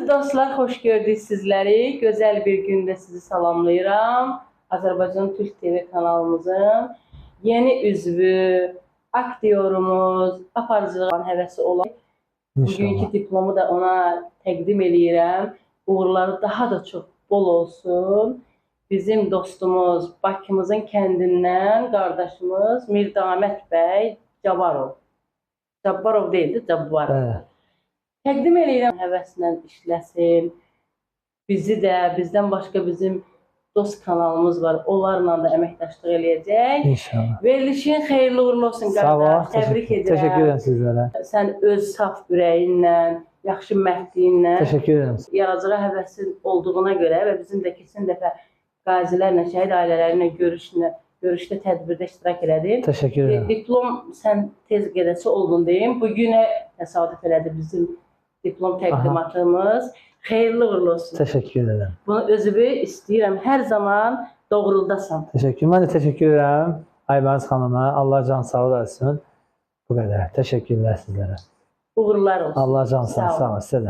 Dostlar, xoş gördük sizləri. Gözəl bir gündə sizi salamlayıram. Azərbaycan Türk TV kanalımızın yeni üzvü, aktyorumuz, aparıcılığa həvəsi olan bugünkü diplomu da ona təqdim eləyirəm. Uğurları daha da çox bol olsun. Bizim dostumuz, Bakımızın kəndindən qardaşımız Mirdamət bəy Cabbarov. Cabbarov deyildi, Cabbarov. Bəli. Təqdim eləyirəm, həvəslə işləsin. Bizi də, bizdən başqa bizim dost kanalımız var. Onlarla da əməkdaşlıq eləyəcək. İnşallah. Verilişin xeyirli uğurlu olsun Sağ ol. qardaş. Təbrik edirəm. Təşəkkür edirəm sizlərə. Sən öz saf ürəyinlə, yaxşı mərdliyinlə, Təşəkkür edirəm. yaradıcılığa həvəsin olduğuna görə və bizim də keçən dəfə qazilərlə, şəhid ailələri ilə görüşdə tədbirdə iştirak elədin. Təşəkkür edirəm. Diplom sən tez gedəsi oldun deyim. Bu günə təsadüf elədi bizim diplom təqdimatımız. Xeyirli uğurlu olsun. Təşəkkür edirəm. Bunu özümü istəyirəm hər zaman doğruldasan. Təşəkkür. Mən də təşəkkür edirəm Aybəniz xanıma. Allah can sağlığı versin. Bu qədər. Təşəkkürlər sizlərə. Uğurlar olsun. Allah can sağlığı. Sağ ol. Sağ ol. Sizə də.